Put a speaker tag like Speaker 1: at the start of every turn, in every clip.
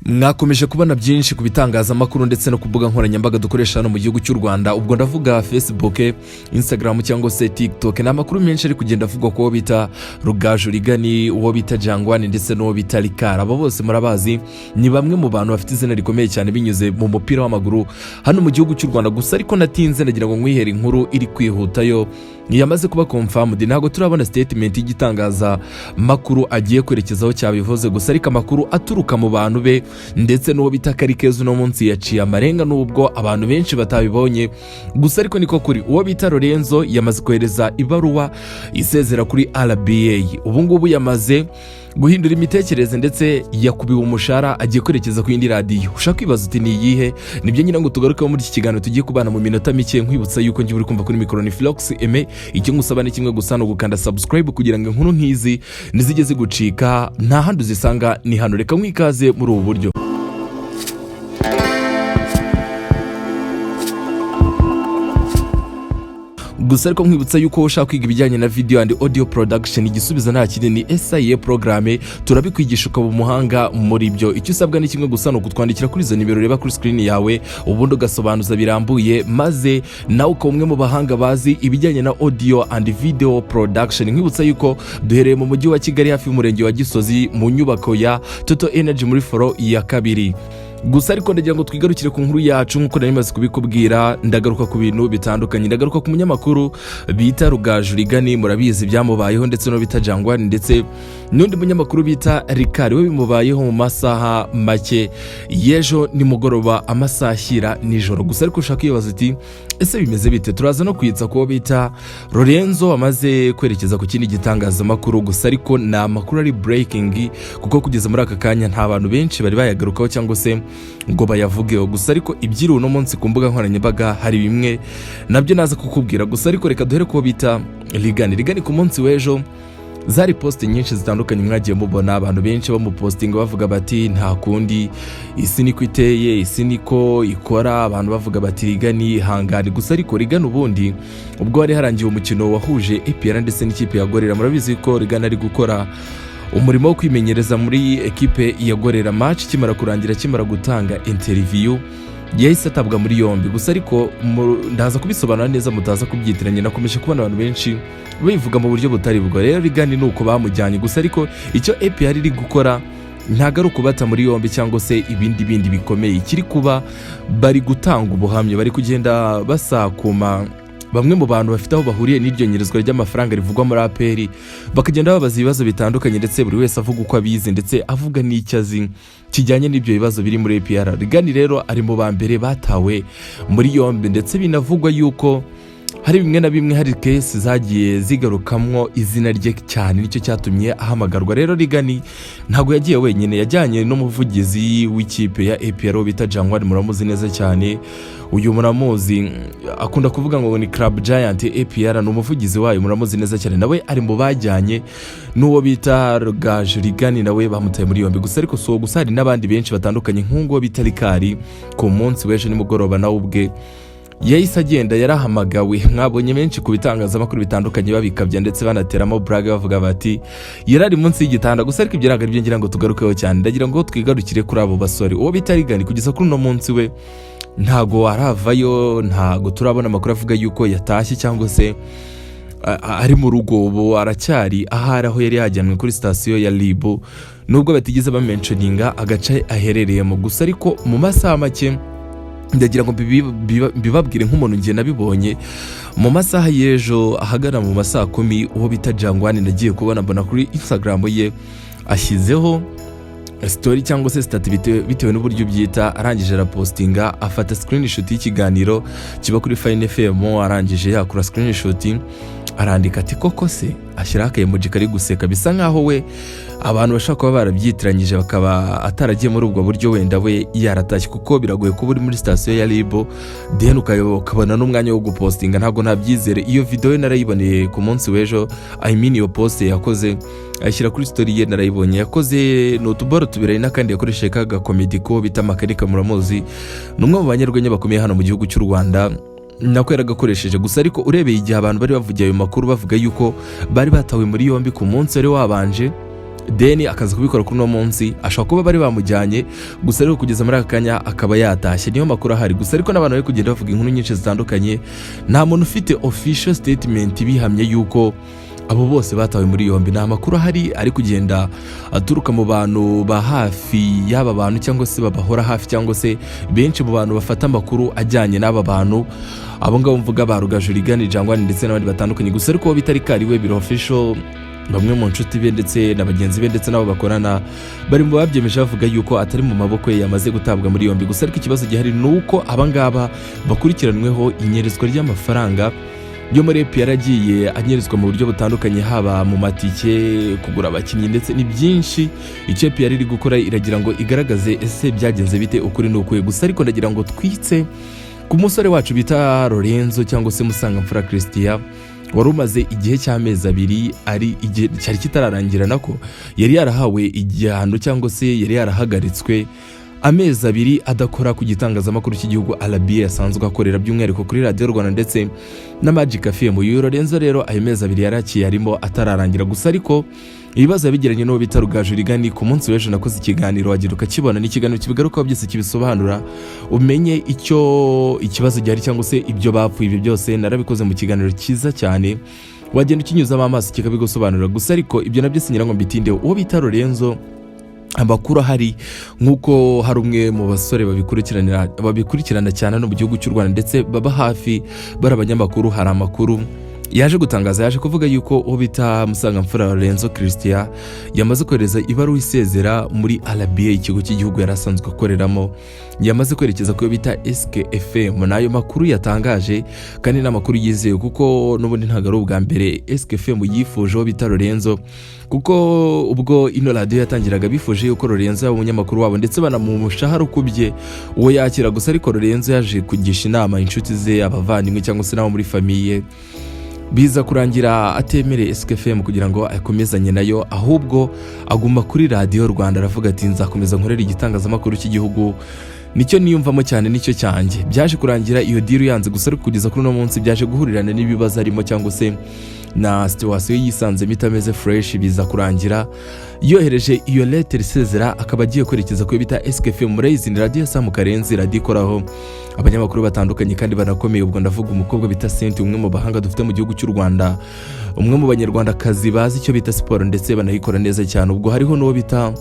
Speaker 1: Mwakomeje kubona byinshi ku bitangazamakuru ndetse no ku mbuga nkoranyambaga dukoresha hano mu gihugu cy'u Rwanda. Ubwo ndavuga Facebook, Instagram cyangwa se TikTok. Ni amakuru menshi ari kugenda avugwa ku wo bita Rugaju Reagan, uwo bita Jangwani ndetse n'uwo bita Rikara. Abo bose murabazi, ni bamwe mu bantu bafite izina rikomeye cyane binyuze mu mupira w'amaguru hano mu gihugu cy'u Rwanda. Gusa ariko natinze, nagira ngo nkwihere inkuru iri kwihutayo yamaze kuba confirmed. Ntabwo turabona statement y'igitangazamakuru agiye kwerekezaho cyabivuze, gusa ariko amakuru aturuka mu bantu be ndetse n'uwo bita Karikeza uno munsi yaciye amarenga, n'ubwo abantu benshi batabibonye, gusa ariko niko kuri. Uwo bita Lorenzo yamaze kohereza ibaruwa isezera kuri RBA. Ubu ngubu yamaze guhindura imitekerereze ndetse yakubiwe umushahara, agiye kwerekeza ku yindi radiyo. Ushaka kwibaza uti: "Ni iyihe?" Nibyo nyine ngo tugarukeho muri iki kiganiro tugiye kubana mu minota mike. Nkwibutsa yuko njye uri kumva kuri mikoro ni Flox Aime. Icyo ngusaba ni kimwe gusa, ni ugukanda subscribe kugira ngo inkuru nk'izi ntizijye zigucika. Nta handi uzisanga, ni hano. Reka nkwikaze muri ubu buryo. Gusa ariko nkwibutsa yuko ushaka kwiga ibijyanye na video and audio production, igisubizo nta kindi, ni SIA programme. Turabikwigisha ukaba umuhanga muri byo. Icyo usabwa ni kimwe gusa, ni ukutwandikira kuri izo nimero ureba kuri screen yawe, ubundi ugasobanuza birambuye, maze nawe ukaba umwe mu bahanga bazi ibijyanye na audio and video production. Nkwibutsa yuko duhereye mu mujyi wa Kigali, hafi y'umurenge wa Gisozi, mu nyubako ya Total Energy, muri floor ya kabiri. Gusa ariko ndagira ngo twigarukire ku nkuru yacu nk'uko nari maze kubikubwira. Ndagaruka ku bintu bitandukanye. Ndagaruka ku munyamakuru bita Rugaju Reagan, murabizi byamubayeho, ndetse n'uwo bita Jangwani, ndetse n'undi munyamakuru bita Rikari, we bimubayeho mu masaha make y'ejo nimugoroba, amasaha ashyira nijoro. Gusa ariko ushaka kwibaza uti: "Ese bimeze bite?" Turaza no kwitsa kuwo bita Lorenzo wamaze kwerekeza ku kindi gitangazamakuru. Gusa ariko ni amakuru ari breaking, kuko kugeza muri aka kanya nta bantu benshi bari bayagarukaho cyangwa se ngo bayavugeho. Gusa ariko ibyiri uno munsi ku mbuga nkoranyambaga hari bimwe nabyo naza kukubwira. Gusa ariko reka duhere kuwo bita Reagan. Reagan, ku munsi w'ejo zari post nyinshi zitandukanye mwagiye mubona, abantu benshi bamupostinga bavuga bati: "Nta kundi, isi niko iteye, isi niko ikora." Abantu bavuga bati: "Reagan, ihangane." Gusa ariko Reagan ubundi ubwo hari harangiye umukino wahuje APR ndetse n'ikipe ya Gorilla, murabizi ko Reagan ari gukora umurimo wo kwimenyereza muri ekipe ya Gorilla. Match ikimara kurangira, akimara gutanga interview, yahise atabwa muri yombi. Gusa ariko ndaza kubisobanura neza, mutaza kubyitiranya. Nakomeje kubona abantu benshi bivuga mu buryo butari bwo. Rero Reagan ni uko bamujyanye. Gusa ariko icyo APR iri gukora ntabwo ari ukubata muri yombi cyangwa se ibindi bindi bikomeye. Ikiri kuba, bari gutanga ubuhamya, bari kugenda basakuma bamwe mu bantu bafite aho bahuriye n'iryo nyerezwa ry'amafaranga rivugwa muri APR, bakagenda babaza ibibazo bitandukanye, ndetse buri wese avuga uko abizi, ndetse avuga n'icyo azi kijyanye n'ibyo bibazo biri muri APR. Reagan rero ari mu ba mbere batawe muri yombi, ndetse binavugwa yuko hari bimwe na bimwe, hari case zagiye zigarukamwo izina rye cyane, nicyo cyatumye ahamagarwa. Rero Reagan ntabwo yagiye wenyine, yajyanye n'umuvugizi w'ikipe ya APR bita Jangwani. Muramuzi neza cyane uyu, muramuzi, akunda kuvuga ngo ni Club Giant APR, ni umuvugizi wayo, muramuzi neza cyane. Nawe ari mu bajyanye n'uwo bita Rugaju Reagan, nawe bamutaye muri yombi. Gusa ariko si uwo gusa, hari n'abandi benshi batandukanye nk'uwo bita Rikari. Ku munsi w'ejo nimugoroba nawe ubwe yahise agenda, yarahamagawe. Mwabonye benshi ku bitangazamakuru bitandukanye babikabya ndetse banateramo burage, bavuga bati yari ari munsi y'igitanda. Gusa ariko ibyo ntabwo aribyo ngira ngo tugarukeho cyane. Ndagira ngo twigarukire kuri abo basore. Uwo bita Reagan, kugeza kuri uno munsi we ntago aravayo, ntago turabona amakuru avuga yuko yatashye cyangwa se ari mu rugo. Ubu aracyari ahari aho yari yajyanwe kuri sitasiyo ya RIB, nubwo batigeze bamentioninga agace aherereyemo. Gusa ariko mu masaha make, ndagira ngo mbibabwire nk'umuntu ngiye nabibonye, mu masaha y'ejo ahagana mu masaha 10, uwo bita Jangwani nagiye kubona mbona kuri Instagram ye ashyizeho story cyangwa se status, bitewe n'uburyo ubyita. Arangije arapostinga, afata screenshot y'ikiganiro kiba kuri Fine FM. Arangije yakura screenshot, arandika ati: "Koko se?" Ashyiraho akayemoji kari guseka, bisa nkaho we abantu bashobora kuba barabyitiranyije, bakaba ataragiye muri ubwo buryo, wenda we yaratashye, kuko biragoye kuba uri muri sitasiyo ya RIB then ukabona n'umwanya wo gupostinga. Ntabwo nabyizere. Iyo video ye narayiboneye ku munsi w'ejo, I mean iyo post yakoze ayishyira kuri story ye narayibonye. Yakoze ni utuboro tubiri, hari n'akandi yakoresheje k'agakomedi ko bita Makanika. Muramuzi, ni umwe mu banyarwenya bakomeye hano mu gihugu cy'u Rwanda, nako yaragakoresheje. Gusa ariko urebeye igihe abantu bari bavugiye ayo makuru, bavuga yuko bari batawe muri yombi ku munsi wari wabanje. Then akaza kubikora kuri uno munsi. Ashobora kuba bari bamujyanye, gusa ariko kugeza muri aka kanya akaba yatashye. Niyo makuru ahari. Gusa ariko n'abantu bari kugenda bavuga inkuru nyinshi zitandukanye, nta muntu ufite official statement bihamye yuko abo bose batawe muri yombi. Ni amakuru ahari ari kugenda aturuka mu bantu ba hafi y'aba bantu, cyangwa se babahora hafi, cyangwa se benshi mu bantu bafata amakuru ajyanye n'aba bantu, abo ngabo mvuga ba Rugaju Reagan, Jangwani ndetse n'abandi batandukanye. Gusa ariko bitari kari we biro official, bamwe mu nshuti be ndetse na bagenzi be ndetse n'abo bakorana bari mu babyemeje, bavuga yuko atari mu maboko ye, yamaze gutabwa muri yombi. Gusa ariko ikibazo gihari ni uko aba ngaba bakurikiranweho inyerezwa ry'amafaranga yo muri APR yaragiye anyerezwa mu buryo butandukanye, haba mu matike, kugura abakinnyi ndetse ni byinshi. Icyo APR iri gukora, iragira ngo igaragaze ese byagenze bite, ukuri ni ukuye. Gusa ariko ndagira ngo twitse ku musore wacu bita Lorenzo, cyangwa se Musangamfura Christian, wari umaze igihe cy'amezi 2, ari igihe cyari kitararangira nako yari yarahawe igihano, cyangwa se yari yarahagaritswe amezi 2 adakora ku gitangazamakuru cy'igihugu RBA asanzwe akorera, by'umwihariko kuri Radiyo Rwanda ndetse na Magic FM. Uyu Lorenzo rero, ayo mezi 2 yarakiye arimo atararangira. Gusa ariko ibibazo yabigiranye n'uwo bita Rugaju Reagan, ku munsi w'ejo nakoze ikiganiro, wagira ukakibona. Ni ikiganiro kibigarukaho byose, kibisobanura, umenye icyo ikibazo gihari cyangwa se ibyo bapfuye. Ibyo byose narabikoze mu kiganiro cyiza cyane, wagenda ukinyuzamo amaso kikabigusobanurira. Gusa ariko ibyo nabyo singira ngo mbitindeho. Uwo bita Lorenzo, amakuru ahari nk'uko hari umwe mu basore babikurikirana cyane hano mu gihugu cy'u Rwanda, ndetse baba hafi bari abanyamakuru, hari amakuru yaje gutangaza, yaje kuvuga yuko uwo bita Musangamfura Lorenzo Christian yamaze kohereza ibaruwa isezera muri RBA, ikigo cy'igihugu yari asanzwe akoreramo, yamaze kwerekeza ku yo bita SKFM. Ni ayo makuru yatangaje kandi ni amakuru yizewe, kuko n'ubundi ntabwo ari ubwa mbere SKFM yifuje uwo bita Lorenzo, kuko ubwo ino radiyo yatangiraga bifuje yuko Lorenzo yaba umunyamakuru wabo, ndetse banamuha umushahara ukubye uwo yakira. Gusa ariko Lorenzo yaje kugisha inama inshuti ze, abavandimwe cyangwa se n'abo muri famille, biza kurangira atemereye SKFM kugira ngo akomezanye nayo, ahubwo aguma kuri Radiyo Rwanda. Aravuga ati: "Nzakomeza nkorera igitangazamakuru cy'igihugu, nicyo niyumvamo cyane, nicyo cyanjye." Byaje kurangira iyo deal yanze. Gusa ariko kugeza kuri uno munsi byaje guhurirana n'ibibazo arimo, cyangwa se na situation yisanzemo itameze fresh, biza kurangira yohereje iyo lettre isezera, akaba agiye kwerekeza ku yo bita SKFM. Murayizi, ni radiyo ya Sam Karenzi, radiyo ikoraho abanyamakuru batandukanye kandi banakomeye. Ubwo ndavuga umukobwa bita Senti, umwe mu bahanga dufite mu gihugu cy'u Rwanda, umwe mu Banyarwandakazi bazi icyo bita siporo ndetse banayikora neza cyane. Ubwo hariho n'uwo bita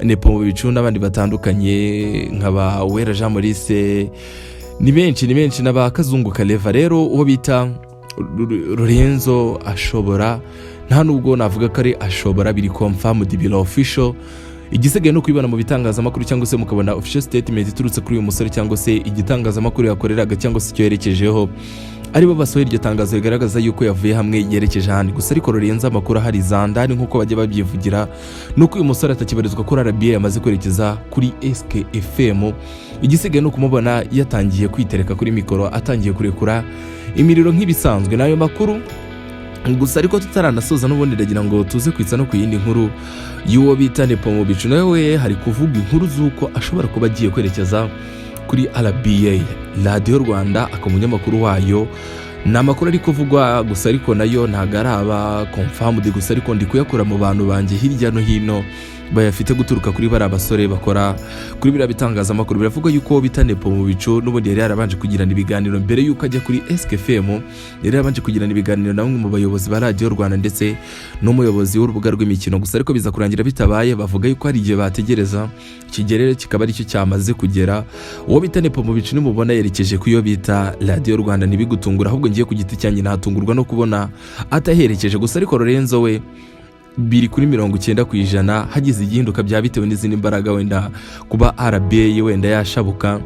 Speaker 1: Nepo mu bicu n'abandi batandukanye nka ba Uwera Jean Maurice, ni benshi, ni benshi, n'aba Kazungu Kareva. Rero uwo bita Lorenzo ashobora, nta nubwo navuga ko ari ashobora, biri confirmed, biri official. Igisigaye ni ukubibona mu bitangazamakuru, cyangwa se mukabona official statement iturutse kuri uyu musore, cyangwa se igitangazamakuru yakoreraga, cyangwa se icyo yerekejeho, aribo basohoye iryo tangazo rigaragaza yuko yavuye hamwe yerekeje ahandi. Gusa ariko Lorenzo, amakuru ahari zandani nk'uko bajya babyivugira, ni uko uyu musore atakibarizwa kuri RBA, yamaze kwerekeza kuri SKFM. Igisigaye ni ukumubona yatangiye kwitereka kuri mikoro, atangiye kurekura imiriro nk'ibisanzwe. N'ayo makuru. Gusa ariko tutaranasoza, n'ubundi ndagira ngo tuze kwitsa no ku yindi nkuru y'uwo bita Nepo mu bicu. Nawe hari kuvuga inkuru z'uko ashobora kuba agiye kwerekeza kuri RBA, Radiyo Rwanda, akaba umunyamakuru wayo. Ni amakuru ari kuvugwa, gusa ariko nayo ntabwo araba confirmed. Gusa ariko ndi kuyakura mu bantu banjye hirya no hino bayafite, guturuka kuri bariya basore bakora kuri biriya bitangazamakuru. Biravugwa yuko bita Nepo mu bicu n'ubundi yari yarabanje kugirana ibiganiro mbere yuko ajya kuri SKFM, yari yarabanje kugirana ibiganiro na bamwe mu bayobozi ba Radiyo Rwanda ndetse n'umuyobozi w'urubuga rw'imikino. Gusa ariko biza kurangira bitabaye, bavuga yuko hari igihe bategereza ikigere, kikaba aricyo cyamaze kugera. Uwo bita Nepo mu bicu nimubona yerekeje ku yo bita Radiyo Rwanda, ntibigutungura. Ahubwo ngiye ku giti cyanjye natungurwa no kubona ataherekeje. Gusa ariko Lorenzo we biri kuri 90%. Hagize igihinduka byaba bitewe n'izindi mbaraga, wenda kuba RBA wenda yashabuka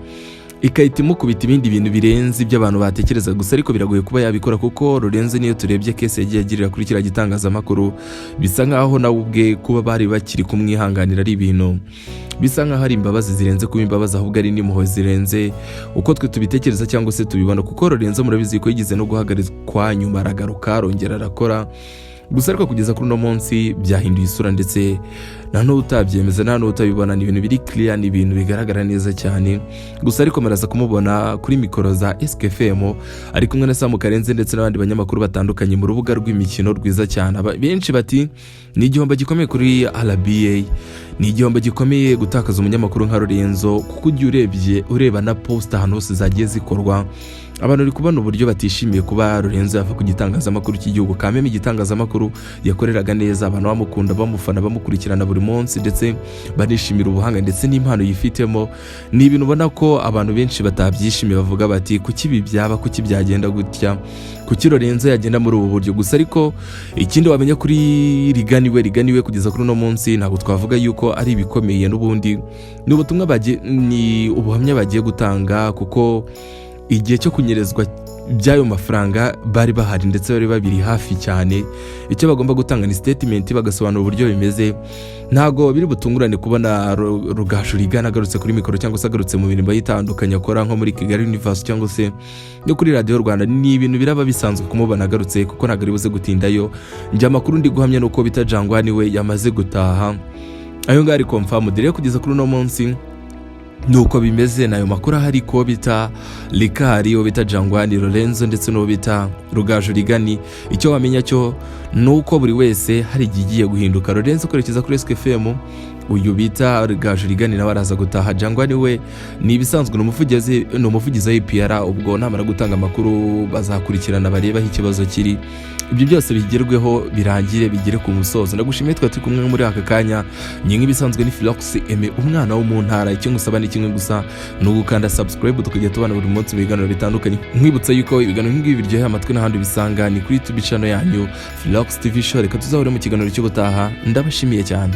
Speaker 1: ikahita imukubita ibindi bintu birenze ibyo abantu batekereza. Gusa ariko biragoye kuba yabikora, kuko Lorenzo niyo turebye case yagiye agirira kuri kiriya gitangazamakuru, bisa nkaho nawe ubwe kuba bari bakiri kumwihanganira ari ibintu bisa nkaho ari imbabazi zirenze kuba imbabazi, ahubwo ari n'impuhwe zirenze uko twe tubitekereza cyangwa se tubibona. Kuko Lorenzo murabizi ko yigeze no guhagarikwa, nyuma aragaruka, arongera arakora. Gusa ariko kugeza kuri uno munsi byahinduye isura, ndetse nta n'utabyemeza, nta n'utabibona. Ni ibintu biri clear, ni ibintu bigaragara neza cyane. Gusa ariko muraza kumubona kuri mikoro za SKFM ari kumwe na Samu Karenze ndetse n'abandi banyamakuru batandukanye mu rubuga rw'imikino rwiza cyane. Benshi bati ni igihombo gikomeye kuri RBA, ni igihombo gikomeye gutakaza umunyamakuru nka Lorenzo, kuko ujya urebye, ureba na post ahantu hose zagiye zikorwa, abantu uri kubona uburyo batishimiye kuba Lorenzo yava ku gitangazamakuru cy'igihugu kameme, igitangazamakuru yakoreraga neza, abantu bamukunda, bamufana, bamukurikirana buri munsi, ndetse banishimira ubuhanga ndetse n'impano yifitemo. Ni ibintu ubona ko abantu benshi batabyishimiye, bavuga bati kuki ibi byaba, kuki byagenda gutya, kuki Lorenzo yagenda muri ubu buryo? Gusa ariko ikindi wamenya kuri Reagan we, Reagan we kugeza kuri uno munsi ntabwo twavuga yuko ari ibikomeye. N'ubundi ni ubutumwa bagiye, ni ubuhamya bagiye gutanga, kuko igihe cyo kunyerezwa by'ayo mafaranga bari bahari, ndetse bari babiri hafi cyane. Icyo bagomba gutanga ni statement, bagasobanura uburyo bimeze. Ntabwo biri butungurane kubona Rugaju Reagan agarutse kuri mikoro cyangwa se agarutse mu mirimo ye itandukanye akora, nko muri Kigali Universe cyangwa se no kuri Radiyo Rwanda. Ni ibintu biraba bisanzwe kumubona agarutse, kuko ntabwo ari buze gutindayo. Njye amakuru ndi guhamya ni uko bita Jangwani we yamaze gutaha, ayo ngayo ari confirmed. Rero kugeza kuri uno munsi nuko bimeze, nayo makuru ahari ko bita Rikari, uwo bita Jangwani Lorenzo ndetse n'uwo bita Rugaju Reagan. Icyo wamenya cyo ni uko buri wese hari igihe igiye guhinduka. Lorenzo kwerekeza kuri SKFM, uyu bita Rugaju Reagan nawe araza gutaha. Jangwani we ni ibisanzwe, ni umuvugizi wa APR. Ubwo namara gutanga amakuru bazakurikirana barebe aho ikibazo kiri, ibyo byose bigerweho, birangire, bigere ku musozo. Ndagushimiye twari turi kumwe muri aka kanya. Ni nk'ibisanzwe, ni Philox Aime, umwana wo mu ntara. Icyo ngusaba ni kimwe gusa, ni ugukanda subscribe, tukajya tubana buri munsi mu biganiro bitandukanye. Nkwibutsa yuko ibiganiro nk'ibi biryoheye amatwi n'ahandi ubisanga ni kuri YouTube channel yanyu, Philox TV Show. Reka tuzahure mu kiganiro cy'ubutaha. Ndabashimiye cyane.